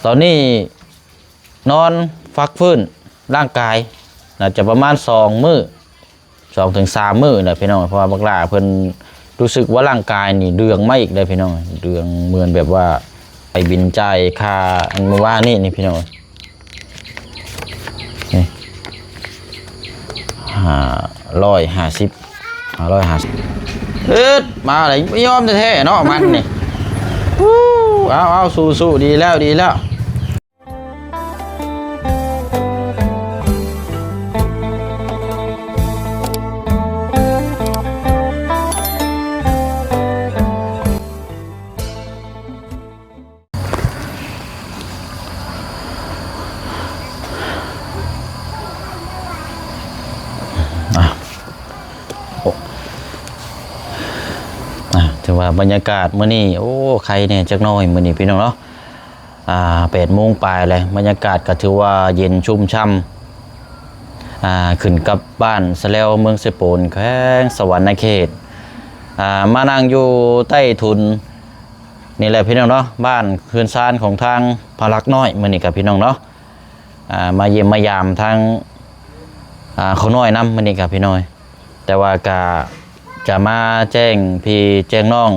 ຕອນນີ້ນອນພັກຟື້ນຮ່າງກາຍ ໜ້າຈະປະມານສອງມື້ ສອງເຖິງສາມມື້ແຫຼະພີ່ນ້ອງ ເພາະວ່າບັກຫຼ້າເພິ່ນຮູ້ສຶກວ່າຮ່າງກາຍນີ້ເດືອງມາອີກເດ້ພີ່ນ້ອງ ເດືອງເໝືອນແບບວ່າໄປບິນຈ່າຍຄ່າອັນມື້ວານນີ້ນີ້ພີ່ນ້ອງ ນີ້ ຫ້າຮ້ອຍຫ້າສິບ ຫ້າຮ້ອຍຫ້າສິບ ເອີດ ມາແລ້ວ ບໍ່ຍອມແທ້ໆເນາະມັນນີ້ ເອົາໆ ສູ້ໆ ດີແລ້ວ ດີແລ້ວ. ອ່າ ໂອ້ ອ່າ ຖືວ່າບັນຍາກາດມື້ນີ້ ໂອ້ ໄຄແດ່ຈັກໜ້ອຍມື້ນີ້ພີ່ນ້ອງເນາະ ອ່າ ແປດໂມງປາຍແລ້ວ ບັນຍາກາດກໍຖືວ່າເຢັນຊຸ່ມຊ່ຳ ອ່າ ຂຶ້ນກັບບ້ານສະແລວ ເມືອງເຊໂປນ ແຂວງສະຫວັນນະເຂດ ອ່າ ມານັ່ງຢູ່ໃຕ້ທຸນນີ້ແຫຼະພີ່ນ້ອງເນາະ ບ້ານເຮືອນຊານຂອງທາງພະລັກນ້ອຍ ມື້ນີ້ກັບພີ່ນ້ອງເນາະ ອ່າ ມາຢ້ຽມມາຢາມທາງ ອ່າ ຂ້ານ້ອຍນຳ ມື້ນີ້ກັບພີ່ນ້ອງ ແຕ່ວ່າກະຈະມາແຈ້ງພີ່ແຈ້ງນ້ອງ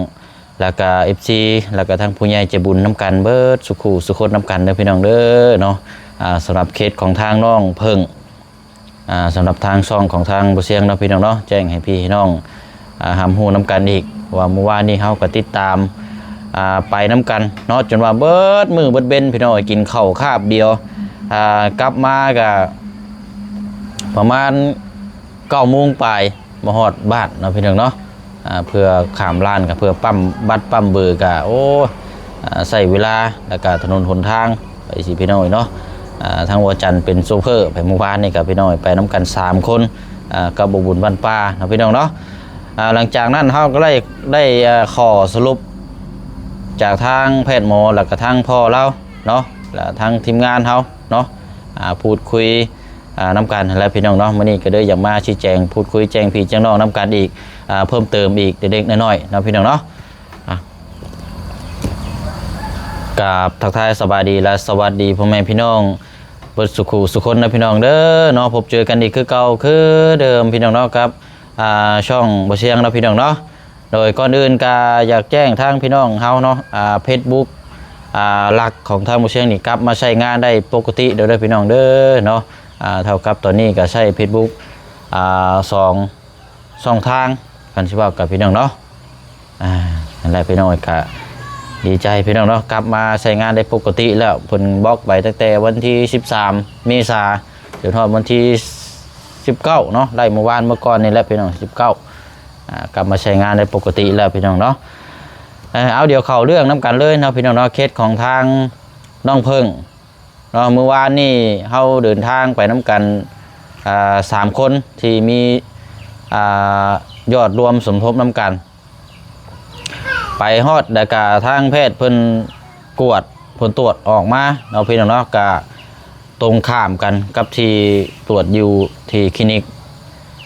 ແລ້ວກະເອັຟຊີ ແລ້ວກະທາງຜູ້ໃຫຍ່ໃຈບຸນນຳກັນເບິດສູ່ຄູ່ສູ່ຄົນນຳກັນເດີພີ່ນ້ອງເດີເນາະ ອ່າ ສຳລັບເຄສຂອງທາງນ້ອງເພິ່ງ ອ່າ ສຳລັບທາງຊ່ອງຂອງທາງບໍ່ຊຽງເນາະພີ່ນ້ອງເນາະ ແຈ້ງໃຫ້ພີ່ໃຫ້ນ້ອງ ອ່າ ຮັບຮູ້ນຳກັນອີກວ່າມື້ວານນີ້ເຮົາກໍຕິດຕາມ ອ່າ ໄປນຳກັນເນາະ ຈົນວ່າເບິດມື້ເບິດເວັນພີ່ນ້ອງ ກິນເຂົ້າຄາບດຽວ ອ່າ ກັບມາກໍປະມານເກົ້າໂມງປາຍ ມາຮອດບ້ານເນາະພີ່ນ້ອງເນາະ ອ່າ ເພື່ອຂ້າມລານກໍເພື່ອປ້ຳບັດປ້ຳເບີກໍ ໂອ້ ອ່າ ໃຊ້ເວລາ ແລ້ວກໍຖະໜົນຫົນທາງ ໄປຊິພີ່ນ້ອງເນາະ ອ່າ ທາງວໍຈັນເປັນໂຊເຟີໄປມື້ວານນີ້ກໍພີ່ນ້ອງໄປນຳກັນສາມຄົນ ອ່າ ກັບບໍ່ບຸນບ້ານປ່າເນາະພີ່ນ້ອງເນາະ ອ່າ ຫຼັງຈາກນັ້ນເຮົາກໍໄດ້ ໄດ້ ອ່າ ຂໍສະຫຼຸບຈາກທາງແພດໝໍ ແລ້ວກໍທາງພໍ່ລາວເນາະ ແລະ ທາງທີມງານເຮົາເນາະ ອ່າ ພູດຄຸຍ ອ່າ ນຳກັນຫັ້ນແຫຼະພີ່ນ້ອງເນາະ ມື້ນີ້ກໍເລີຍຢາກມາຊີ້ແຈງ ພູດຄຸຍແຈ້ງພີ່ແຈ້ງນ້ອງນຳກັນອີກ ອ່າ ເພີ່ມເຕີມອີກເລັກໆນ້ອຍໆເນາະພີ່ນ້ອງເນາະ ອ່າ ກາບທັກທາຍສະບາຍດີ ແລະ ສະຫວັດດີພໍ່ແມ່ພີ່ນ້ອງເບິດສູ່ຄູ່ສູ່ຄົນນະພີ່ນ້ອງເດີເນາະ ພົບເຈີກັນອີກຄືເກົ່າຄືເດີມພີ່ນ້ອງເນາະ ກັບ ອ່າ ຊ່ອງບໍ່ຊຽງເນາະພີ່ນ້ອງເນາະ ໂດຍກ່ອນອື່ນກໍຢາກແຈ້ງທາງພີ່ນ້ອງເຮົາເນາະ ອ່າ ເຟສບຸກ ອ່າ ຫຼັກຂອງທາງບໍ່ຊຽງນີ້ກັບມາໃຊ້ງານໄດ້ປົກກະຕິແລ້ວເດີພີ່ນ້ອງເດີເນາະ ອ່າ ເທົ່າກັບຕອນນີ້ກໍໃຊ້ເຟສບຸກ ອ່າ ສອງ ຊ່ອງທາງ ຄັນຊິເວົ້າກັບພີ່ນ້ອງເນາະ ອ່າ ນັ້ນແຫຼະພີ່ນ້ອງ ກໍດີໃຈພີ່ນ້ອງເນາະ ກັບມາໃຊ້ງານໄດ້ປົກກະຕິແລ້ວ ເພິ່ນບລັອກໄປຕັ້ງແຕ່ວັນທີສິບສາມ ເມສາ ຈົນຮອດວັນທີສິບເກົ້າເນາະ ໄດ້ມື້ວານມື້ກ່ອນນີ້ແຫຼະພີ່ນ້ອງ ສິບເກົ້າ ອ່າ ກັບມາໃຊ້ງານໄດ້ປົກກະຕິແລ້ວພີ່ນ້ອງເນາະ ເອົາ ດຽວເຂົ້າເລື່ອງນຳກັນເລີຍເນາະພີ່ນ້ອງເນາະ ເຄສຂອງທາງນ້ອງເພິ່ງ ເນາະ ມື້ວານນີ້ເຮົາເດີນທາງໄປນຳກັນ ອ່າ ສາມຄົນທີ່ມີ ອ່າ ຍອດລວມສົມທົບນຳກັນ ໄປຮອດ ແລ້ວກະທາງແພດເພິ່ນກວດ ຜົນຕວດອອກມາເນາະ ພີ່ນ້ອງເນາະ ກະຕົງຂ້າມກັນກັບທີ່ຕວດຢູ່ທີ່ຄລີນິກ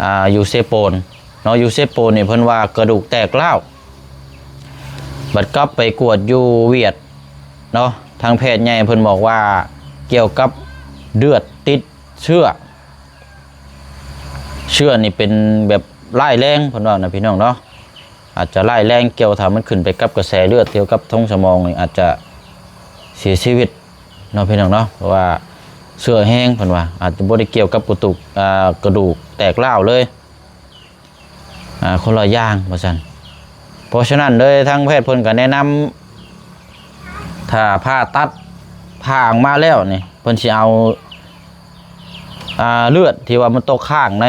ອ່າ ຢູ່ເຊໂປນເນາະ ຢູ່ເຊໂປນນີ້ເພິ່ນວ່າກະດູກແຕກຮ້າວ ບັດກັບໄປກວດຢູ່ຫວຽດ ເນາະ ທາງແພດໃຫຍ່ເພິ່ນບອກວ່າກ່ຽວກັບເລືອດຕິດເຊື້ອ ເຊື້ອນີ້ເປັນແບບຮ້າຍແຮງເພິ່ນວ່ານະພີ່ນ້ອງເນາະ ອາດຈະຮ້າຍແຮງ ກ່ຽວຖ້າມັນຂຶ້ນໄປກັບກະແສເລືອດ ກ່ຽວກັບທົ່ງສະໝອງນີ້ອາດຈະເສຍຊີວິດເນາະພີ່ນ້ອງເນາະ ເພາະວ່າເຊື້ອແຮງເພິ່ນວ່າ ອາດຈະບໍ່ໄດ້ກ່ຽວກັບກະຕຸກ ອ່າ ກະດູກແຕກຮ້າວເລີຍ. ອ່າ ຄົນລະຢ່າງວ່າຊັ້ນ. ເພາະສະນັ້ນເລີຍ ທາງແພດເພິ່ນກໍແນະນຳ ຖ້າຜ່າຕັດ ຜ່າອອກມາແລ້ວນີ້ ເພິ່ນຊິເອົາ ອ່າ ເລືອດທີ່ວ່າມັນຕົກຄ້າງໃນ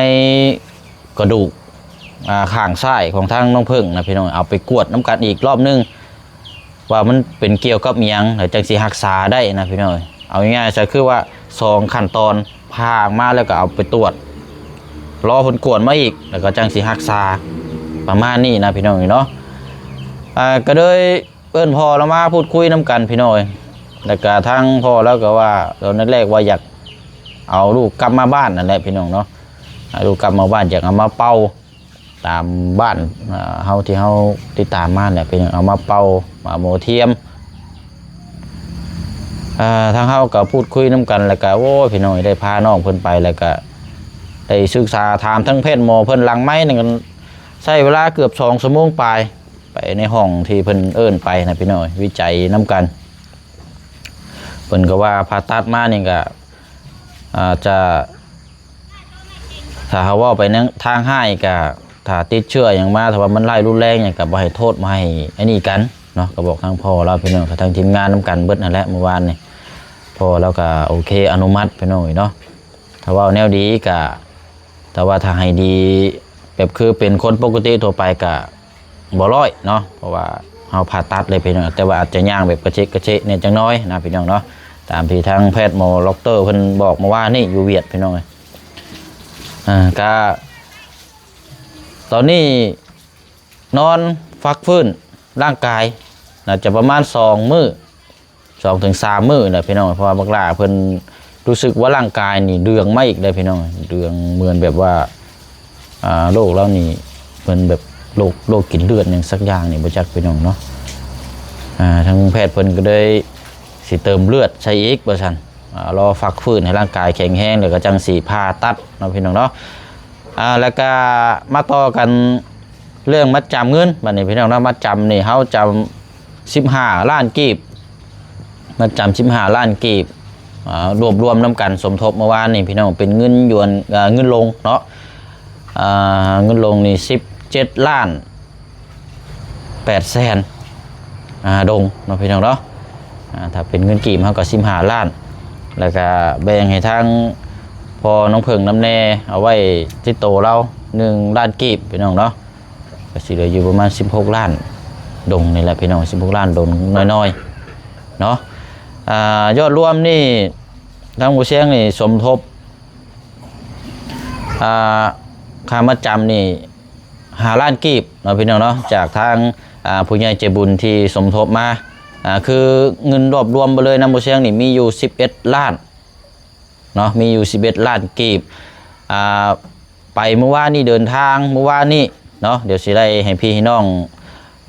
ກະດູກ ອ່າ ຂ້າງຊ້າຍຂອງທາງນ້ອງເພິ່ງນະ ພີ່ນ້ອງ ເອົາໄປກວດນຳກັນອີກລອບໜຶ່ງ ວ່າມັນເປັນກ່ຽວກັບອີ່ຫຍັງ ແລ້ວຈັ່ງຊິຮັກສາໄດ້ນະພີ່ນ້ອງ. ເອົາງ່າຍໆຊະ ຄືວ່າສອງຂັ້ນຕອນ ຜ່າອອກມາແລ້ວກໍເອົາໄປກວດ ລໍເພິ່ນກວດມາອີກ ແລ້ວກໍຈັ່ງຊິຮັກສາ ປະມານນີ້ນະພີ່ນ້ອງເນາະ. ອ່າ ກໍເລີຍເອີ້ນພໍ່ລາວມາພູດຄຸຍນຳກັນພີ່ນ້ອງເອີຍ. ແລ້ວກໍທາງພໍ່ລາວກໍວ່າ ຕອນແລກໆວ່າຢາກເອົາລູກກັບມາບ້ານນັ້ນແຫຼະພີ່ນ້ອງເນາະ, ໃຫ້ລູກກັບມາບ້ານ ຢາກເອົາມາເປົ່າ ຕາມບ້ານ ອ່າ ເຮົາທີ່ເຮົາຕິດຕາມມາແຫຼະ ເປັນຫຍັງເອົາມາເປົ່າ ມາໝໍທຽມ. ອ່າ ທາງເຮົາກໍພູດຄຸຍນຳກັນ ແລ້ວກໍ ໂອ້ຍ ພີ່ນ້ອງ ໄດ້ພານ້ອງເພິ່ນໄປ ແລ້ວກໍໄດ້ສຶກສາຖາມທັງແພດໝໍເພິ່ນຫຼັງໄມນີ້ ກໍໃຊ້ເວລາເກືອບສອງຊົ່ວໂມງປາຍ ໄປໃນຫ້ອງທີ່ເພິ່ນເອີ້ນໄປນະ ພີ່ນ້ອງ ວິໄຈນຳກັນ. ເພິ່ນກໍວ່າຜ່າຕັດມານີ້ກໍອາດຈະ ຖ້າເຮົາເວົ້າໄປໃນທາງຮ້າຍກະ ຖ້າຕິດເຊື້ອຫຍັງມາ ຖ້າວ່າມັນຮ້າຍຮຸນແຮງຫຍັງກະບໍ່ໃຫ້ໂທດ ບໍ່ໃຫ້ອັນນີ້ກັນເນາະ. ກະບອກທາງພໍ່ລາວ ພີ່ນ້ອງ ກັບທາງທີມງານນຳກັນເບິດຫັ້ນແຫຼະມື້ວານນີ້. ພໍ່ລາວກະໂອເຄ ອະນຸມັດ ພີ່ນ້ອງເອີຍເນາະ. ຖ້າເວົ້າແນວດີກະ ແຕ່ວ່າຖ້າໃຫ້ດີແບບຄືເປັນຄົນປົກກະຕິທົ່ວໄປກະ ບໍ່ຮ້ອຍເນາະ ເພາະວ່າເຮົາຜ່າຕັດເລີຍພີ່ນ້ອງ ແຕ່ວ່າອາດຈະຍ່າງແບບກະເຈກກະເຈະແດ່ຈັກໜ້ອຍນະພີ່ນ້ອງເນາະ ຕາມທີ່ທາງແພດໝໍດັອກເຕີເພິ່ນບອກເມື່ອວານນີ້ຢູ່ຫວຽດພີ່ນ້ອງເອີຍ. ອ່າ ກະຕອນນີ້ນອນພັກຟື້ນຮ່າງກາຍ ໜ້າຈະປະມານສອງມື້ ສອງເຖິງສາມມື້ແຫຼະພີ່ນ້ອງ ເພາະວ່າບັກຫຼ້າເພິ່ນຮູ້ສຶກວ່າຮ່າງກາຍນີ້ເດືອງມາອີກເດ້ພີ່ນ້ອງ ເດືອງເໝືອນແບບວ່າ ອ່າ ໂລກລາວນີ້ເພິ່ນແບບໂລກ ໂລກກິນເລືອດຫຍັງສັກຢ່າງນີ້ບໍ່ຈັກພີ່ນ້ອງເນາະ. ອ່າ ທາງແພດເພິ່ນກໍເລີຍຊິເຕີມເລືອດໃສ່ອີກວ່າຊັ້ນ ອ່າ ລໍພັກຟື້ນໃຫ້ຮ່າງກາຍແຂງແຮງ ແລ້ວກໍຈັ່ງຊິຜ່າຕັດເນາະພີ່ນ້ອງເນາະ. ອ່າ ແລ້ວກໍມາຕໍ່ກັນເລື່ອງມັດຈຳເງິນ ບັດນີ້ພີ່ນ້ອງເນາະ ມັດຈຳນີ້ເຮົາຈຳ ສິບຫ້າລ້ານກີບ ມັດຈຳສິບຫ້າລ້ານກີບ ອ່າ ລວບລວມນຳກັນສົມທົບເມື່ອວານນີ້ພີ່ນ້ອງ ເປັນເງິນຢວນ ເອີ ເງິນລົງເນາະ ອ່າ ເງິນລົງນີ້ສິບເຈັດລ້ານແປດແສນ ອ່າ ດົງເນາະພີ່ນ້ອງເນາະ. ອ່າ ຖ້າເປັນເງິນກີບເຮົາກໍສິບຫ້າລ້ານ ແລ້ວກໍແບ່ງໃຫ້ທາງພໍ່ນ້ອງເຜິ້ງນຳແດ່ ເອົາໄວ້ຕິດໂຕລາວໜຶ່ງລ້ານກີບ ພີ່ນ້ອງເນາະ. ກໍຊິເຫຼືອຢູ່ປະມານສິບຫົກລ້ານດົງນີ້ແຫຼະພີ່ນ້ອງ ສິບຫົກລ້ານດົງນ້ອຍໆເນາະ. ອ່າ ຍອດລວມນີ້ທາງບໍ່ຊຽງນີ້ສົມທົບ ອ່າ ຄ່າມັດຈຳນີ້ຫ້າລ້ານກີບເນາະພີ່ນ້ອງເນາະ ຈາກທາງ ອ່າ ຜູ້ໃຫຍ່ໃຈບຸນທີ່ສົມທົບມາ ອ່າ ຄືເງິນລວບລວມເບິດເລີຍນຳບໍ່ຊຽງນີ້ມີຢູ່ສິບເອັດລ້ານ ເນາະ ມີຢູ່ສິບເອັດລ້ານກີບ ອ່າ ໄປມື້ວານນີ້ ເດີນທາງມື້ວານນີ້ເນາະ ດຽວຊິໄດ້ໃຫ້ພີ່ໃຫ້ນ້ອງ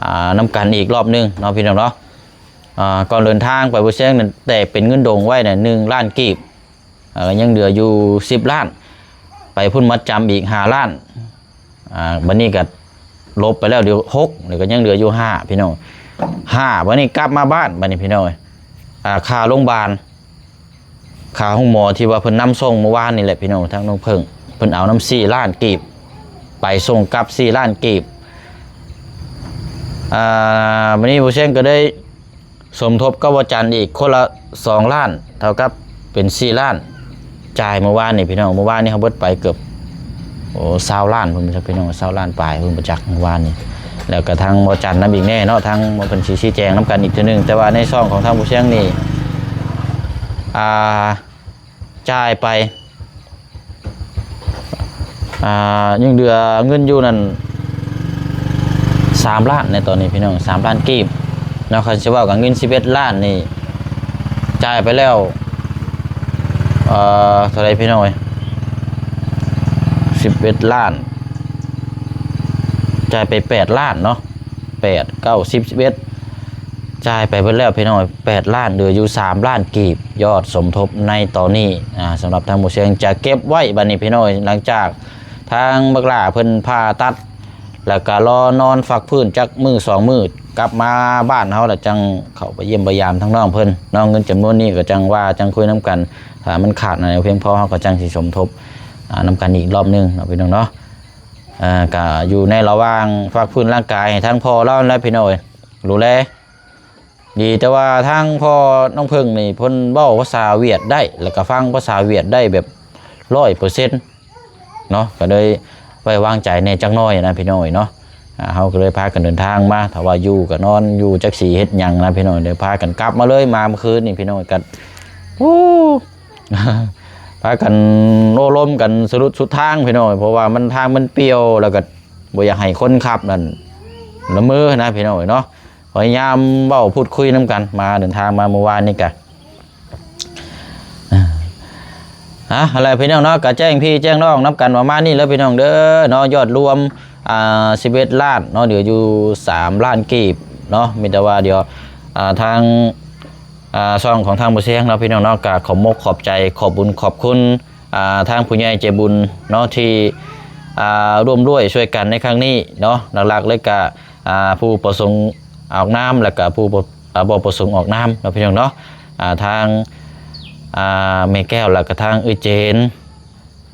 ອ່າ ນຳກັນອີກລອບໜຶ່ງເນາະພີ່ນ້ອງເນາະ. ອ່າ ກ່ອນເດີນທາງໄປບໍ່ຊຽງນັ້ນແຕ່ເປັນເງິນດົງໄວ້ນະ ໜຶ່ງລ້ານກີບ ອ່າ ຍັງເຫຼືອຢູ່ສິບລ້ານ ໄປພຸ້ນມັດຈຳອີກຫ້າລ້ານ ອ່າ ບັດນີ້ກໍລົບໄປແລ້ວເຫຼືອຫົກ ແລ້ວກໍຍັງເຫຼືອຢູ່ຫ້າພີ່ນ້ອງ ຫ້າ ບັດນີ້ກັບມາບ້ານ ບັດນີ້ພີ່ນ້ອງເອີຍ ອ່າ ຄ່າໂຮງບານ ຄ່າໂຮງໝໍທີ່ວ່າເພິ່ນນຳສົ່ງມື້ວານນີ້ແຫຼະພີ່ນ້ອງ ທາງນ້ອງເຜິ້ງເພິ່ນເອົານຳສີ່ລ້ານກີບ ໄປສົ່ງກັບສີ່ລ້ານກີບ ອ່າ ບັດນີ້ບໍ່ຊຽງກໍໄດ້ ສົມທົບກັບວາຈັນອີກຄົນລະສອງລ້ານ ເທົ່າກັບເປັນສີ່ລ້ານ ຈ່າຍມື້ວານນີ້ພີ່ນ້ອງ ມື້ວານນີ້ເຮົາເບິດໄປເກືອບ ໂອ້ ຊາວລ້ານພຸ້ນ ພີ່ນ້ອງ ຊາວລ້ານປາຍພຸ້ນ ບໍ່ຈັກມື້ວານນີ້. ແລ້ວກໍທາງວາຈັນນຳອີກແນ່ເນາະ ທາງເພິ່ນຊິຊີ້ແຈງນຳກັນອີກເທື່ອໜຶ່ງ ແຕ່ວ່າໃນຊ່ອງຂອງທາງຜູ້ຊຽງນີ້ ອ່າ ຈ່າຍໄປ ອ່າ ຍັງເຫຼືອເງິນຢູ່ນັ້ນສາມລ້ານໃນຕອນນີ້ພີ່ນ້ອງ ສາມລ້ານກີບເນາະ. ຄັນຊິເວົ້າກັນເງິນສິບເອັດລ້ານນີ້ ຈ່າຍໄປແລ້ວ ເອີ ເທົ່າໃດພີ່ນ້ອງເອີຍ ສິບເອັດລ້ານ ຈ່າຍໄປແປດລ້ານເນາະ ແປດ ເກົ້າ ສິບ ສິບເອັດ ຈ່າຍໄປເບິດແລ້ວພີ່ນ້ອງ ແປດລ້ານ ເຫຼືອຢູ່ສາມລ້ານກີບ ຍອດສົມທົບໃນຕອນນີ້. ອ່າ ສຳລັບທາງໝູ່ຊຽງຈະເກັບໄວ້ບັດນີ້ພີ່ນ້ອງ ຫຼັງຈາກທາງບັກຫຼ້າເພິ່ນຜ່າຕັດ ແລ້ວກະລໍນອນພັກຟື້ນຈັກມື້ສອງມື້ ກັບມາບ້ານເຮົາ ແລ້ວຈັ່ງເຂົ້າໄປຢ້ຽມໄປຢາມທາງນ້ອງເພິ່ນເນາະ. ເງິນຈຳນວນນີ້ກໍຈັ່ງວ່າ ຈັ່ງຄຸຍນຳກັນ ຖ້າມັນຂາດອັນໃດພຽງພໍ ເຮົາກໍຈັ່ງຊິສົມທົບ ອ່າ ນຳກັນອີກລອບໜຶ່ງເນາະ ພີ່ນ້ອງເນາະ. ອ່າ ກະຢູ່ໃນລະຫວ່າງພັກຟື້ນຮ່າງກາຍໃຫ້ທາງພໍ່ລາວນັ້ນແຫຼະພີ່ນ້ອງເອີຍ ດູແລດີ. ແຕ່ວ່າທາງພໍ່ນ້ອງເຜິ້ງນີ້ເພິ່ນເວົ້າພາສາຫວຽດໄດ້ ແລ້ວກະຟັງພາສາຫວຽດໄດ້ແບບຮ້ອຍເປີເຊັນເນາະ ກະເລີຍໄວ້ວາງໃຈແດ່ຈັກໜ້ອຍນະພີ່ນ້ອງເອີຍເນາະ. ອ່າ ເຮົາກໍເລີຍພາກັນເດີນທາງມາ ຖ້າວ່າຢູ່ກໍນອນຢູ່ ຈັກຊິເຮັດຫຍັງນະພີ່ນ້ອງ ເລີຍພາກັນກັບມາເລີຍ ມາມື້ຄືນນີ້ພີ່ນ້ອງ ກໍ ໂອ້ ພາກັນໂອ້ລົມກັນສະດຸດສຸດທາງພີ່ນ້ອງ ເພາະວ່າມັນ ທາງມັນປ່ຽວ ແລ້ວກໍບໍ່ຢາກໃຫ້ຄົນຂັບນັ້ນລະເມີນະພີ່ນ້ອງເນາະ. ພະຍາຍາມເວົ້າພູດຄຸຍນຳກັນ ມາເດີນທາງມາມື້ວານນີ້ກະ ອ່າ ຫັ້ນແຫຼະພີ່ນ້ອງເນາະ ກະແຈ້ງພີ່ແຈ້ງນ້ອງນຳກັນປະມານນີ້ແຫຼະພີ່ນ້ອງເດີເນາະ. ຍອດລວມ ອ່າ ສິບເອັດລ້ານເນາະ ເຫຼືອຢູ່ສາມລ້ານກີບເນາະ. ມີແຕ່ວ່າດຽວ ອ່າ ທາງ ອ່າ ຊ່ອງຂອງທາງບໍ່ຊຽງເນາະ ພີ່ນ້ອງເນາະ ກໍຂອບມົກຂອບໃຈ ຂອບບຸນຂອບຄຸນ ອ່າ ທາງຜູ້ໃຫຍ່ໃຈບຸນເນາະ ທີ່ ອ່າ ຮ່ວມດ້ວຍຊ່ວຍກັນໃນຄັ້ງນີ້ເນາະ. ຫຼັກໆເລີຍກໍ ອ່າ ຜູ້ປະສົງອອກນາມ ແລ້ວກໍຜູ້ບໍ່ ອ່າ ບໍ່ປະສົງອອກນາມເນາະ ພີ່ນ້ອງເນາະ. ອ່າ ທາງ ອ່າ ແມ່ແກ້ວ ແລ້ວກໍທາງເອື້ອຍເຈນ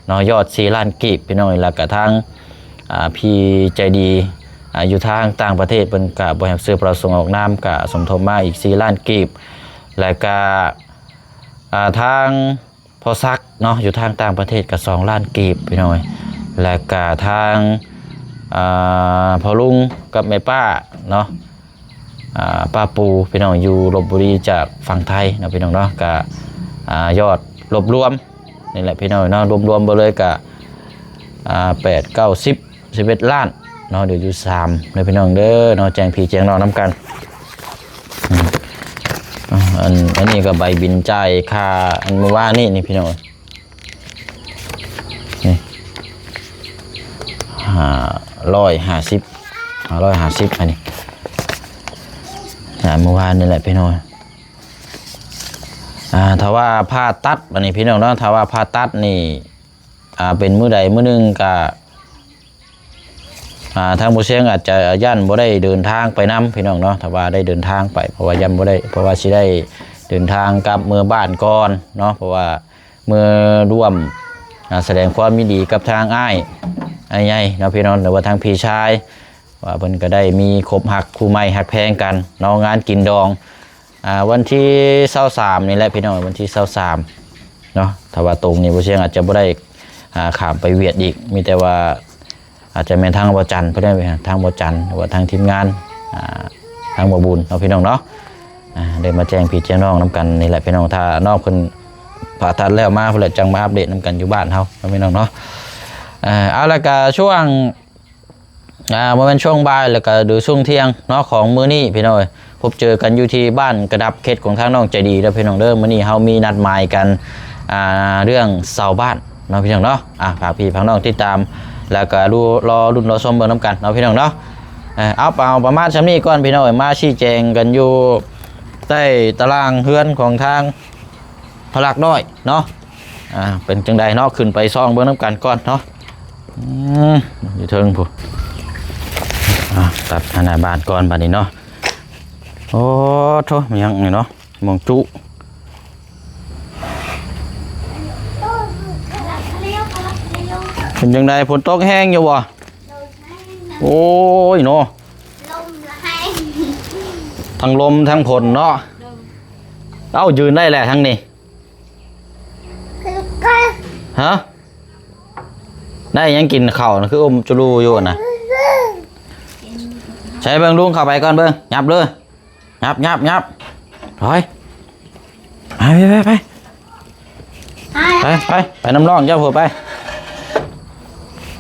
ເນາະ ຍອດສີ່ລ້ານກີບ ພີ່ນ້ອງ. ແລ້ວກະທາງ ອ່າ ພີ່ໃຈດີ ອ່າ ຢູ່ທາງຕ່າງປະເທດ ເພິ່ນກະບໍ່ຮັບຊື່ປະສົງອອກນາມ ກະສົມທົບມາອີກສີ່ລ້ານກີບ. ແລ້ວກະ ອ່າ ທາງພໍ່ສັກເນາະ ຢູ່ທາງຕ່າງປະເທດກະສອງລ້ານກີບ ພີ່ນ້ອງ. ແລ້ວກະທາງ ອ່າ ພໍ່ລຸງກັບແມ່ປ້າເນາະ ອ່າ ປ້າປູ ພີ່ນ້ອງ ຢູ່ລົບບຸຣີຈາກຝັ່ງໄທເນາະ ພີ່ນ້ອງເນາະ. ກະ ອ່າ ຍອດລວມໆນີ້ແຫຼະ ພີ່ນ້ອງເນາະ ລວມໆເບິດເລີຍກະ ອ່າ ແປດ ເກົ້າ ສິບ ສິບເອັດລ້ານເນາະ. ດຽວຢູ່ສາມເດີ ພີ່ນ້ອງເດີເນາະ ແຈ້ງພີ່ແຈ້ງນ້ອງນຳກັນ. ອືມ ອ່າ ອັນ ອັນນີ້ກໍໃບບິນຈ່າຍຄ່າ ອັນ ມື້ວານນີ້ນີ້ ພີ່ນ້ອງ. ນີ້ ຫ້າຮ້ອຍຫ້າສິບ ຫ້າຮ້ອຍຫ້າສິບ ອັນນີ້ ອ່າ ມື້ວານນີ້ແຫຼະ ພີ່ນ້ອງ. ອ່າ ຖ້າວ່າຜ່າຕັດ ອັນນີ້ ພີ່ນ້ອງເນາະ ຖ້າວ່າຜ່າຕັດນີ້ ອ່າ ເປັນມື້ໃດມື້ໜຶ່ງກະ ອ່າ ທາງໝໍຊຽງອາດຈະຢ້ານບໍ່ໄດ້ເດີນທາງໄປນຳ ພີ່ນ້ອງເນາະ. ຖ້າວ່າໄດ້ເດີນທາງໄປ ເພາະວ່າຢ້ານບໍ່ໄດ້ ເພາະວ່າຊິໄດ້ເດີນທາງກັບເມືອບ້ານກ່ອນເນາະ ເພາະວ່າ ເມືອຮ່ວມ ອ່າ ສະແດງຄວາມຍິນດີກັບທາງອ້າຍ ອ້າຍໃຫຍ່ເນາະ ພີ່ນ້ອງ ຫຼືວ່າທາງພີ່ຊາຍ ວ່າເພິ່ນກໍໄດ້ມີຄົບຮັກຄູ່ໃໝ່ຮັກແພງກັນເນາະ. ງານກິນດອງ ອ່າ ວັນທີຊາວສາມນີ້ແຫຼະ ພີ່ນ້ອງ ວັນທີຊາວສາມເນາະ. ຖ້າວ່າຕົງນີ້ ບໍ່ຊຽງອາດຈະບໍ່ໄດ້ ອ່າ ຂ້າມໄປຫວຽດອີກ ມີແຕ່ວ່າ ອາດຈະແມ່ນທາງບໍ່ຈັນເພິ່ນໄດ້ໄປຫາທາງບໍ່ຈັນ ຫຼືວ່າທາງທີມງານ ອ່າ ທາງບໍ່ບຸນເນາະ ພີ່ນ້ອງເນາະ. ອ່າ ໄດ້ມາແຈ້ງພີ່ແຈ້ງນ້ອງນຳກັນນີ້ແຫຼະ ພີ່ນ້ອງ. ຖ້ານ້ອງເພິ່ນຜ່າຕັດແລ້ວມາພຸ້ນແຫຼະ ຈັ່ງມາອັບເດດນຳກັນຢູ່ບ້ານເຮົາເນາະ ພີ່ນ້ອງເນາະ. ເອີ ເອົາ ແລ້ວກະຊ່ວງ ອ່າ ບໍ່ແມ່ນຊ່ວງບ່າຍ ແລ້ວກະ ຫຼື ຊ່ວງທ່ຽງເນາະ ຂອງມື້ນີ້ ພີ່ນ້ອງເອີຍ ພົບເຈີກັນຢູ່ທີ່ບ້ານກະດັບ ເຂດຂອງທາງນ້ອງໃຈດີເດີ ພີ່ນ້ອງເດີ. ມື້ນີ້ເຮົາມີນັດໝາຍກັນ ອ່າ ເລື່ອງເຊົ່າບ້ານເນາະ ພີ່ນ້ອງເນາະ. ອ່າ ຝາກພີ່ຝາກນ້ອງຕິດຕາມ ແລ້ວກໍລໍລຸ້ນລໍຊົມເບິ່ງນຳກັນເນາະ ພີ່ນ້ອງເນາະ. ເອີ ເອົາ ເອົາປະມານຊ່ຳນີ້ກ່ອນ ພີ່ນ້ອງເອີຍ ມາຊີ້ແຈງກັນຢູ່ໃຕ້ຕາລາງເຮືອນຂອງທາງພໍ່ຫຼັກນ້ອຍເນາະ. ອ່າ ເປັນຈັ່ງໃດເນາະ ຂຶ້ນໄປສ່ອງເບິ່ງນຳກັນກ່ອນເນາະ. ອືມ ຢູ່ເທິງພຸ້ນ. ອ່າ ຕັດໜ້າບ້ານກ່ອນບາດນີ້ເນາະ. ໂອ້ໂທ້ ມັນຍັງນີ້ເນາະ ມອງຈຸ ເປັນຈັ່ງໃດ ຝົນຕົກແຮງຢູ່ບໍ່? ໂອ້ຍເນາະ ລົມແຮງ ທັງລົມທັງຝົນເນາະ. ເອົ້າ ຢືນໄດ້ແຫຼະທັງນີ້ ຮະ? ໄດ້ຫຍັງກິນເຂົ້ານະ ຄືອົມຈຸລູຢູ່ນະ? ໃສ່ເບິ່ງ ລຸງເຂົ້າໄປກ່ອນເບິ່ງ ຫຍັບເລີຍ ຫຍັບ ຫຍັບ ຫຍັບ ຖອຍ ໄປ ໄປ ໄປ ໄປ ໄປ ໄປນຳນ້ອງເຈົ້າພຸ້ນ ໄປ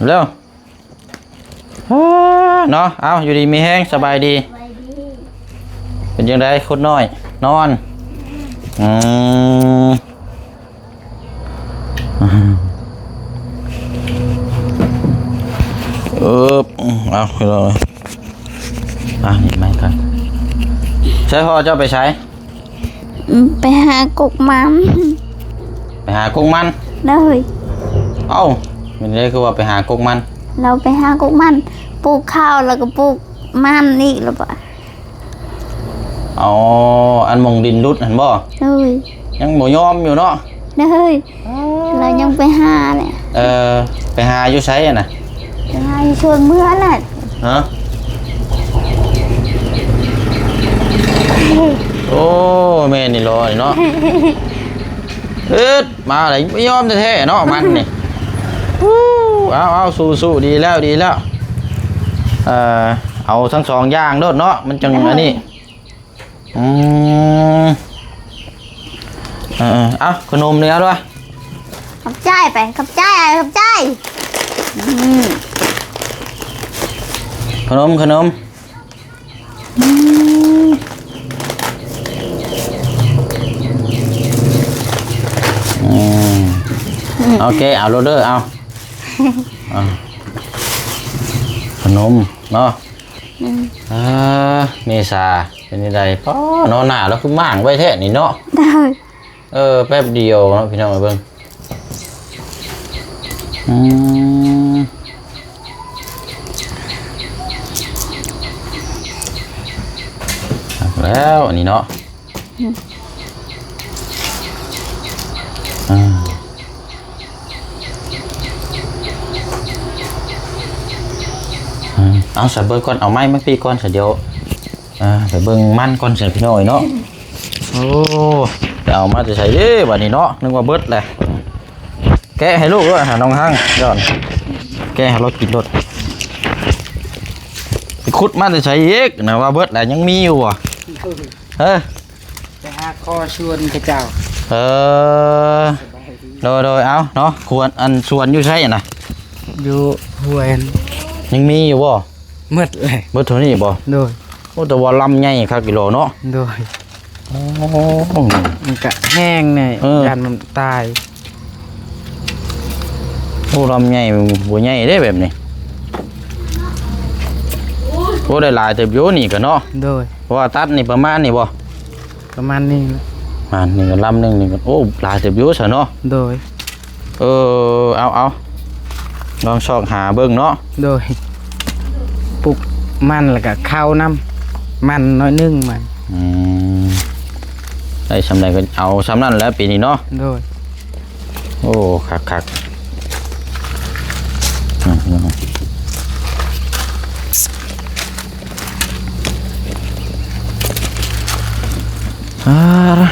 ເລັວ ເນາະ. ເອົາ ຢູ່ດີມີແຮງ ສະບາຍດີ ສະບາຍດີ. ເປັນຈັ່ງໃດຄົນນ້ອຍ ນອນ? ອືມ ເອີ ເອົາ ພີ່ນ້ອງເອີຍ ອ່ະ ນີ້ໄມ້ກ່ອນ. ໃສພໍ່ເຈົ້າໄປໃສ? ໄປຫາກົກມັນ. ໄປຫາກົກມັນ? ໂດຍ. ເອົ້າ ແມ່ນໃດຄືວ່າໄປຫາກົກມັນ? ລາວໄປຫາກົກມັນ ປູກເຂົ້າ ແລ້ວກໍປູກມັນອີກ ແລ້ວບາດ ອໍ ອັນໝ່ອງດິນຫຼຸດຫັ້ນບໍ່? ໂດຍ. ຍັງບໍ່ຍອມຢູ່ເນາະ? ໂດຍ. ອໍ ລາວຍັງໄປຫາແຫຼະ. ເອີ ໄປຫາຢູ່ໃສຫັ້ນນະ? ໄປຫາຢູ່ສວນເມືອງແຫຼະ. ຮະ? ໂອ້ ແມ່ນອີ່ຫຼີເນາະ. ອຶດ ມາແລ້ວບໍ່ຍອມແທ້ໆເນາະ ມັນນີ້. ເອົາ ເອົາ ສູ້ໆ ດີແລ້ວ ດີແລ້ວ. ເອີ ເອົາທັງສອງຢ່າງໂລດເນາະ ມັນຈັ່ງອັນນີ້. ອືມ ເອີໆ ເອົາ ຂະໜົມນີ້ເອົາດ້ວຍ. ຂອບໃຈໄປ ຂອບໃຈ ຂອບໃຈ. ອືມ ຂະໜົມ ຂະໜົມ. ອືມ ອືມ ໂອເຄ ເອົາໂລດເດີ ເອົາ ເອົາ ຂະໜົມເນາະ. ອືມ ອ່າ ເມສາ ເປັນຈັ່ງໃດ? ປ້າ ເນາະ ໜ້າລາວຄືໝ້າງໄວແທ້ນີ້ເນາະ. ໂດຍ. ເອີ ແປັບດຽວເນາະ ພີ່ນ້ອງເອີຍ ເບິ່ງ ອືມ ຄັກແລ້ວອັນນີ້ເນາະ. ອືມ ອ່າ ອ່າ ເອົາ ໃສ່ເບິ່ງກ່ອນ ເອົາໄມ້ມາປີກ່ອນ ສະ ດຽວ ອ່າ ໄປເບິ່ງມັນກ່ອນຊັ້ນ ພີ່ນ້ອງເອີຍເນາະ. ໂອ້ ໄປເອົາມາແຕ່ໃສເດ້ບາດນີ້ເນາະ ນຶກວ່າເບິດແຫຼະ. ແກະໃຫ້ລູກດ້ວຍຫາ ນ້ອງຮັງ ດອນ ແກະໃຫ້ລາວກິນໂລດ. ໄປຂຸດມາແຕ່ໃສອີກນະ ວ່າເບິດແຫຼະ ຍັງມີຢູ່ບໍ່? ເອີ ໄປຫາຂໍສວນເຂົາເຈົ້າ. ເອີ ສະບາຍດີ ໂດຍໆ. ເອົາເນາະ ຄວນ ອັນສວນຢູ່ໃສນະ? ຢູ່ຫ້ວຍຫັ້ນ. ຍັງມີຢູ່ບໍ່? ໝົດແຫຼະ. ໝົດເທົ່ານີ້ບໍ່? ໂດຍ. ໂອ້ ແຕ່ວ່າລຳໃຫຍ່ຄັກອີ່ຫຼີເນາະ. ໂດຍ. ໂອ້ ມັນກະແຫ້ງແດ່ ເອີ ຢ້ານມັນຕາຍ. ໂອ້ ລຳໃຫຍ່ ບໍ່ໃຫຍ່ເດ້ແບບນີ້. ໂອ້ ໄດ້ຫຼາຍເຕີບຢູ່ນີ້ກະເນາະ. ໂດຍ. ເພາະວ່າຕັດນີ້ປະມານນີ້ບໍ່? ປະມານນີ້ແຫຼະ ປະມານນີ້ກະລຳໜຶ່ງນີ້ກະ ໂອ້ ຫຼາຍເຕີບຢູ່ຊະເນາະ. ໂດຍ. ເອີ ເອົາ ເອົາ ລອງຊອກຫາເບິ່ງເນາະ. ໂດຍ. ປູກມັນແລ້ວກະເຂົ້ານຳ ມັນໜ້ອຍໜຶ່ງມັນ. ອືມ ໄດ້ສ່ຳໃດກະເອົາສ່ຳນັ້ນແຫຼະປີນີ້ເນາະ. ໂດຍ. ໂອ້ ຄັກໆ ອືມ ອາ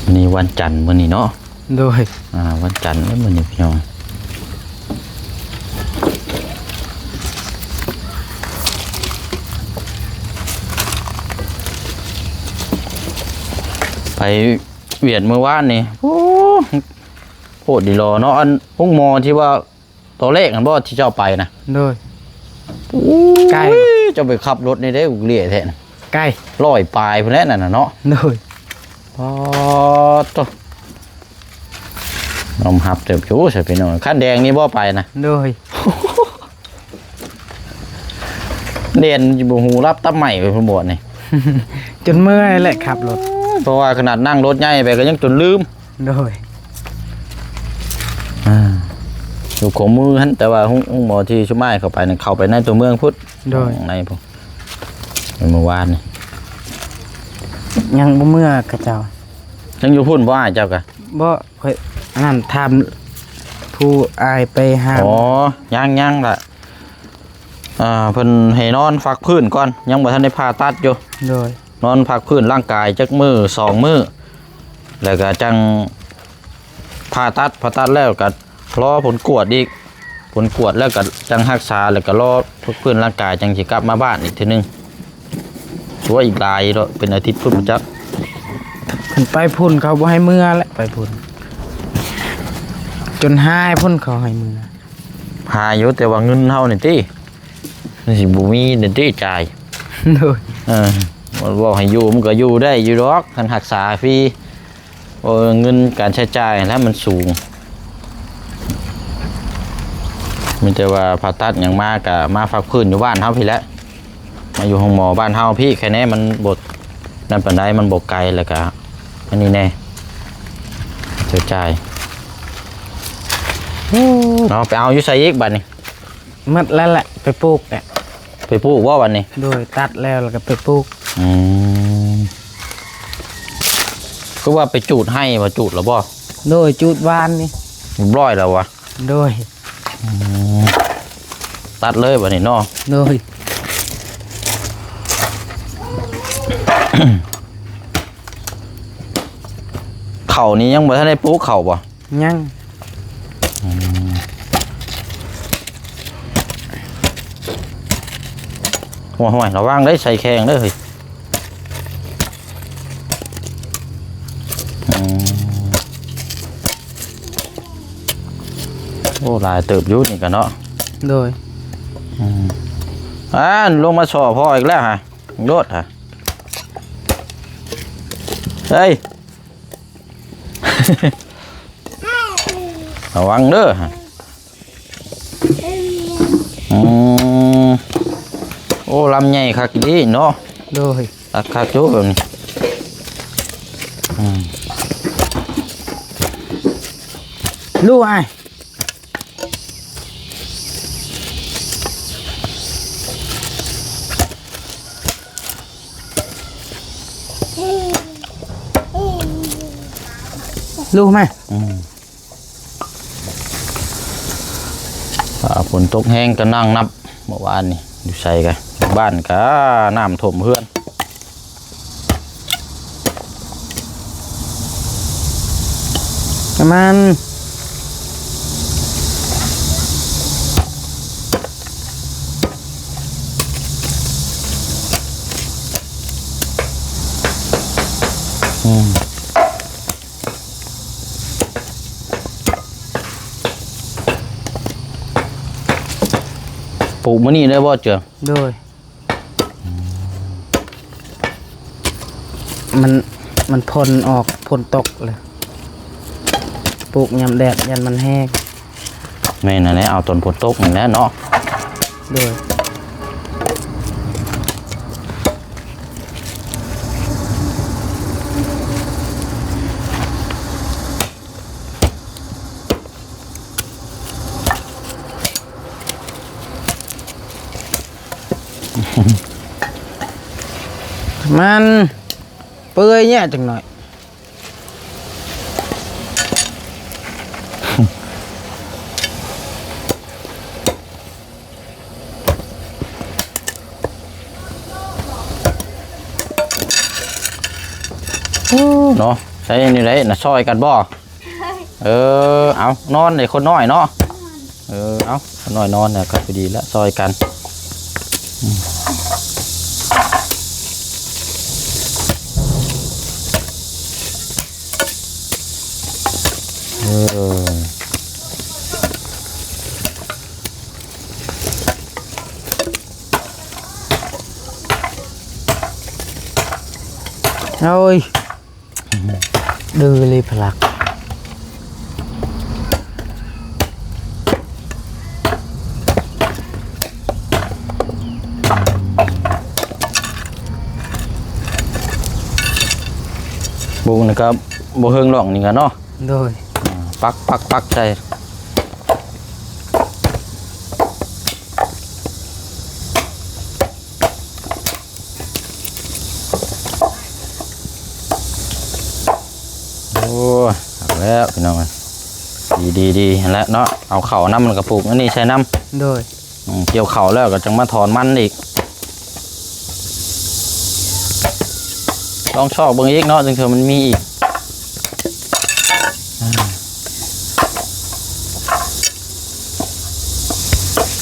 ມື້ນີ້ວັນຈັນມື້ນີ້ເນາະ. ໂດຍ. ອ່າ ວັນຈັນແລ້ວມື້ນີ້ພີ່ນ້ອງ ໄປຫວຽດມື້ວານນີ້ ໂອ້ ໂພດດີລໍເນາະ. ອັນໂຮງໝໍທີ່ວ່າ ຕອນແລກຫັ້ນບໍ່ທີ່ເຈົ້າໄປນະ? ໂດຍ. ໂອ້ຍ ໄກ ເຈົ້າໄປຂັບລົດນີ້ໄດ້ອຸກເລ່ຍແທ້ນະ. ໄກ ຮ້ອຍປາຍພຸ້ນແຫຼະນັ້ນນະເນາະ. ໂດຍ. ປາດໂທ້ ຍອມຮັບເຕີບຢູ່ຊະພີ່ນ້ອງ. ຄັນແດງນີ້ບໍ່ໄປນະ? ໂດຍ. ແລ່ນບໍ່ຮູ້ລັບຕັບໄໝ້ໄປພຸ້ນບໍ່ນີ້ ຈົນເມື່ອຍແຫຼະຂັບລົດ ເພາະວ່າຂະໜາດນັ່ງລົດໃຫຍ່ໄປກະຍັງຈົນລືມ. ໂດຍ. ອ່າ ຢູ່ຂົວມືຫັ້ນ ແຕ່ວ່າໂຮງ ໂຮງໝໍທີ່ຊຸມອ້າຍເຂົ້າໄປນັ້ນ ເຂົ້າໄປໃນຕົວເມືອງພຸ້ນ. ໂດຍ. ໃນພຸ້ນ ເມື່ອວານນີ້ ຍັງບໍ່ເມືອຂະເຈົ້າ. ຍັງຢູ່ພຸ້ນບໍ່ອ້າຍເຈົ້າກະ? ບໍ່ ຂ້ອຍອັນນັ້ນຖາມຜູ້ອ້າຍໄປຫາ. ອໍ ຍັງ ຍັງລະ ອ່າ ເພິ່ນໃຫ້ນອນພັກຟື້ນກ່ອນ ຍັງບໍ່ທັນໄດ້ຜ່າຕັດຢູ່. ໂດຍ. ນອນພັກຟື້ນຮ່າງກາຍຈັກມື້ສອງມື້ ແລ້ວກະຈັ່ງຜ່າຕັດ ຜ່າຕັດແລ້ວກະລໍຜົນກວດອີກ ຜົນກວດແລ້ວກະຈັ່ງຮັກສາ ແລ້ວກະລໍພັກຟື້ນຮ່າງກາຍ ຈັ່ງຊິກັບມາບ້ານອີກເທື່ອໜຶ່ງ. ໂອ້ຍ ອີກຫຼາຍເນາະ ເປັນອາທິດພຸ້ນຈັກ. ຄັນໄປພຸ້ນເຂົາບໍ່ໃຫ້ເມືອແຫຼະ ໄປພຸ້ນ ຈົນຫາຍພຸ້ນເຂົາໃຫ້ເມືອ. ຫາຢູ່ ແຕ່ວ່າເງິນເຮົານີ້ຕິ ມັນຊິບໍ່ມີນີ້ຕິຈ່າຍ. ໂດຍ. ເອີ ເວົ້າໃຫ້ຢູ່ມັນກະຢູ່ໄດ້ຢູ່ດອກ ຄັນຮັກສາຟຣີ. ໂອ້ ເງິນການໃຊ້ຈ່າຍຫັ້ນແຫຼະມັນສູງ. ມີແຕ່ວ່າຜ່າຕັດຫຍັງມາກະມາພັກຟື້ນຢູ່ບ້ານເຮົາພີ້ແຫຼະ ມາຢູ່ໂຮງໝໍບ້ານເຮົາພີ້ ແຄ່ແນ່ ມັນບໍ່ນັ້ນປານໃດ ມັນບໍ່ໄກ ແລ້ວກະອັນນີ້ແນ່ ໃຊ້ຈ່າຍເນາະ. ໄປເອົາຢູ່ໃສອີກບາດນີ້? ໝົດແລ້ວແຫຼະ ໄປປູກແຫຼະ. ໄປປູກບໍ່ບາດນີ້? ໂດຍ ຕັດແລ້ວ ແລ້ວກະໄປປູກ. ອືມ ຄືວ່າໄປຈູດໄຮ່ບໍ່? ຈູດແລ້ວບໍ່? ໂດຍ ຈູດວານນີ້ ຮຽບຮ້ອຍແລ້ວຫວາ? ໂດຍ. ອືມ ຕັດເລີຍບາດນີ້ເນາະ. ໂດຍ. ເຂົ້ານີ້ຍັງບໍ່ທັນໄດ້ປູກເຂົ້າບໍ່? ຍັງ. ອືມ ໂອ້ຍ ລະວັງເດີ ໃສ່ແຂງເດີເຮີ້ຍ. ອືມ ໂອ້ ຫຼາຍເຕີບຢູ່ນີ້ກະເນາະ. ໂດຍ. ອືມ ອ່າ ລົງມາສໍ່ພໍ່ອີກແລ້ວຫະ ໂລດຫະ ເຮີ້ຍ. ໂອ້ ລະວັງເດີ. ອືມ ໂອ້ ລຳໃຫຍ່ຄັກອີ່ຫຼີເນາະ. ໂດຍ ຄັກໆຢູ່ແບບນີ້. ອືມ ລູກອ້າຍ ລູກແມ່. ອືມ ອ່າ ຝົນຕົກແຮງກໍນັ່ງນັບ ເມື່ອວານນີ້ຢູ່ໃສກະ ບ້ານກະນ້ຳຖ້ວມເຮືອນ. ປະມານ ອືມ ປູກມື້ນີ້ເລີຍບໍ່ເຈືອງ? ໂດຍ ມັນ ມັນພົ້ນອອກ ຝົນຕົກເລີຍ ປູກຍາມແດດຢ້ານມັນແຫ້ງ. ແມ່ນຫັ້ນແຫຼະ ເອົາຕອນຝົນຕົກນີ້ແຫຼະເນາະ. ໂດຍ ມັນເປື່ອຍແຍະຈັກໜ້ອຍ. ໂອ້ ເນາະ ໃຊ້ແນວໃດນະ ຊ່ອຍກັນບໍ່? ເອີ ເອົາ ນອນເດ້ ຄົນນ້ອຍເນາະ. ເອີ ເອົາ ຄົນນ້ອຍນອນແລ້ວກໍພໍດີລະ ຊ່ອຍກັນ. ອືມ ເອີ ໂອ້ຍ ດື້ລີພະລັກ. ບຸກນີ້ກໍບໍ່ເຮິງຫຼອກນີ້ກໍເນາະ. ໂດຍ ອ່າ ປັກໆໆໃສ່. ໂອ້ຍ ເອົາແລ້ວພີ່ນ້ອງເອີຍ ດີໆໆ ຫັ້ນແຫຼະເນາະ ເອົາເຂົ້ານຳ ແລ້ວກໍປູກອັນນີ້ໃສ່ນຳ. ໂດຍ ອືມ ກ່ຽວເຂົ້າແລ້ວກໍຈັ່ງມາຖອນມັນອີກ ລອງຊອກເບິ່ງອີກເນາະ ຈັ່ງເທື່ອມັນມີອີກ. ອາ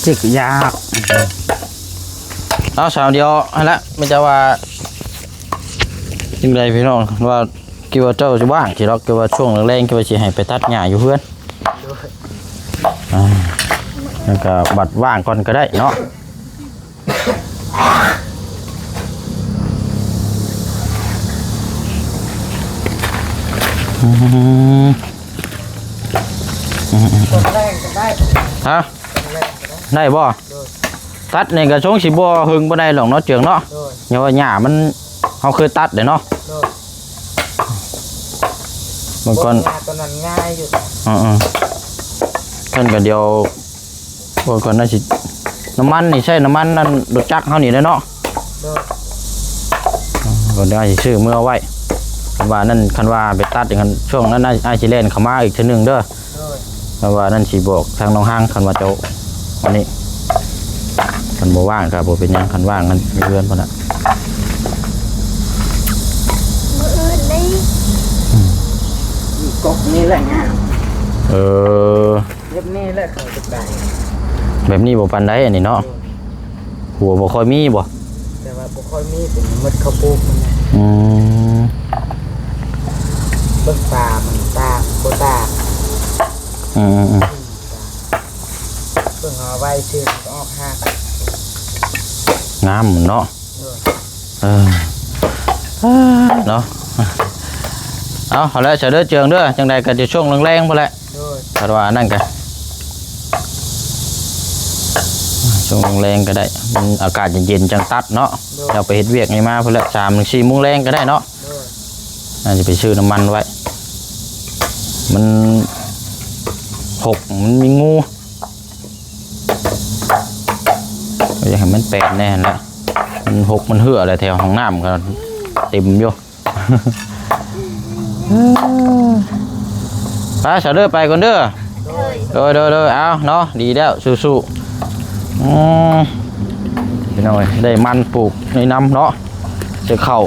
ຈິກຍາກ ເອົາ ສາວດຽວຫັ້ນລະ ມີແຕ່ວ່າ ຈັ່ງໃດພີ່ນ້ອງ ວ່າ ຄິດວ່າເຈົ້າຊິວ່າງຊິດອກ ຄິດວ່າຊ່ວງແລງໆ ຄິດວ່າຊິໃຫ້ໄປຕັດຫຍ້າຢູ່ເຮືອນ. ໂດຍ ອ່າ ແລ້ວກໍບັດວ່າງກ່ອນກໍໄດ້ເນາະ. ອືມ ຕອນແລງກໍໄດ້ ຮະ? ຕອນແລງກໍໄດ້ ໄດ້ບໍ່? ໂດຍ ຕັດນີ້ກໍຊົງຊິບໍ່ເຫິງປານໃດຫຼອກເນາະ ເຈືອງເນາະ. ໂດຍ ຍ້ອນວ່າຫຍ້າມັນ ເຮົາເຄີຍຕັດເດ້ເນາະ. ໂດຍ ເບິ່ງກ່ອນ ຫຍ້າຕົວນັ້ນງ່າຍຢູ່. ເອີໆ ຊັ້ນກໍດຽວ ເບິ່ງກ່ອນ ໜ້າຊິ ນ້ຳມັນນີ້ໃຊ້ນ້ຳມັນນັ້ນ ລົດຈັກເຮົານີ້ແຫຼະເນາະ. ໂດຍ ເອີ ກໍດຽວຊິຊື້ເມືອໄວ້ ຄັນວ່ານັ້ນ ຄັນວ່າໄປຕັດອີກ ຄັນຊ່ວງນັ້ນ ອ້າຍຊິແລ່ນເຂົ້າມາອີກເທື່ອໜຶ່ງເດີ. ໂດຍ ແຕ່ວ່ານັ້ນຊິບອກທາງນ້ອງຮັງ ຄັນວ່າເຈົ້າອັນນີ້ ຄັນບໍ່ວ່າງກໍບໍ່ເປັນຫຍັງ ຄັນວ່າງນັ້ນຢູ່ເຮືອນພຸ້ນນະ. ມື້ອື່ນເດ້ ອືມ ກອກນີ້ແຫຼະງາມ. ເອີ ແບບນີ້ແຫຼະເຂົາຈະໄດ້ ແບບນີ້ບໍ່ປານໃດອັນນີ້ເນາະ. ໂດຍ ຫົວບໍ່ຄ່ອຍມີບໍ່? ແຕ່ວ່າບໍ່ຄ່ອຍມີ ເປັນໝົດເຂົາປູກມັນນະ. ອືມ ເບິ່ງຕາມັນຕ່າງບໍ່ຕ່າງ. ອືມໆ ເບິ່ງເອົາໄວ້ຊື່ອອກຮາກ ງາມເນາະ. ໂດຍ ເອີ ເນາະ ເອົາ ເອົາແຫຼະ ສະເດີເຈືອງເດີ ຈັ່ງໃດກໍຈະຊ່ວງແລງໆພຸ້ນແຫຼະ. ໂດຍ ຄັນວ່າອັນນັ້ນກະ ຊ່ວງແລງກໍໄດ້ ມັນອາກາດເຢັນໆ ຈັ່ງຕັດເນາະ. ໂດຍ ເຈົ້າໄປເຮັດວຽກນີ້ມາພຸ້ນແຫຼະ ສາມເຖິງສີ່ໂມງແລງກໍໄດ້ເນາະ. ໂດຍ ອາດຈະໄປຊື້ນ້ຳມັນໄວ້ ມັນຫົກ ມັນມີງູ ຢາກໃຫ້ມັນແປນແດ່ຫັ້ນແຫຼະ ມັນຫົກມັນເຫື່ອແຫຼະ ແຖວຫ້ອງນ້ຳກໍເຕັມຢູ່. ໄປຊະເດີ ໄປກ່ອນເດີ. ໂດຍ ໂດຍ ໂດຍ ເອົາເນາະ ດີແລ້ວ ສູ້ໆ. ອືມ ພີ່ນ້ອງເອີຍ ໄດ້ມັນປູກໃນນຳເນາະ ໃສ່ເຂົ້າ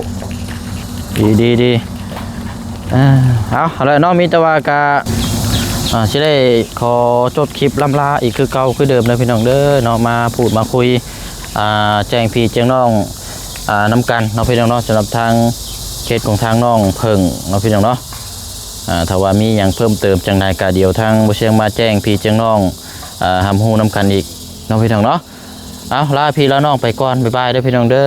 ດີ ດີ ດີ. ເອີ ເອົາ ເອົາລະເນາະ ມີແຕ່ວ່າກະ ອ່າ ຊິໄດ້ຂໍຈົບຄລິບລ່ຳລາອີກຄືເກົ່າຄືເດີມເດີພີ່ນ້ອງເດີເນາະ ມາພູດມາຄຸຍ ອ່າ ແຈ້ງພີ່ແຈ້ງນ້ອງ ອ່າ ນຳກັນເນາະພີ່ນ້ອງເນາະ. ສຳລັບທາງເຂດຂອງທາງນ້ອງເຜິ້ງເນາະພີ່ນ້ອງເນາະ ອ່າ ຖ້າວ່າມີຫຍັງເພີ່ມເຕີມຈັ່ງໃດກະດຽວທາງບໍ່ຊຽງມາແຈ້ງພີ່ແຈ້ງນ້ອງ ອ່າ ຮັບຮູ້ນຳກັນອີກເນາະພີ່ນ້ອງເນາະ. ເອົາ ລາພີ່ລານ້ອງໄປກ່ອນ ບາຍບາຍເດີພີ່ນ້ອງເດີ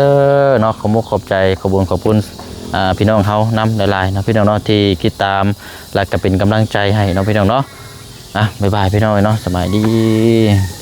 ເນາະ. ຂອບມຸກຂອບໃຈ ຂອບບຸນຂອບຄຸນ ອ່າ ພີ່ນ້ອງເຮົານຳຫຼາຍໆເນາະພີ່ນ້ອງເນາະ ທີ່ຕິດຕາມ ແລະກະເປັນກຳລັງໃຈໃຫ້ເນາະພີ່ນ້ອງເນາະ. ອ່າ ບາຍບາຍພີ່ນ້ອງເນາະ ສະບາຍດີ.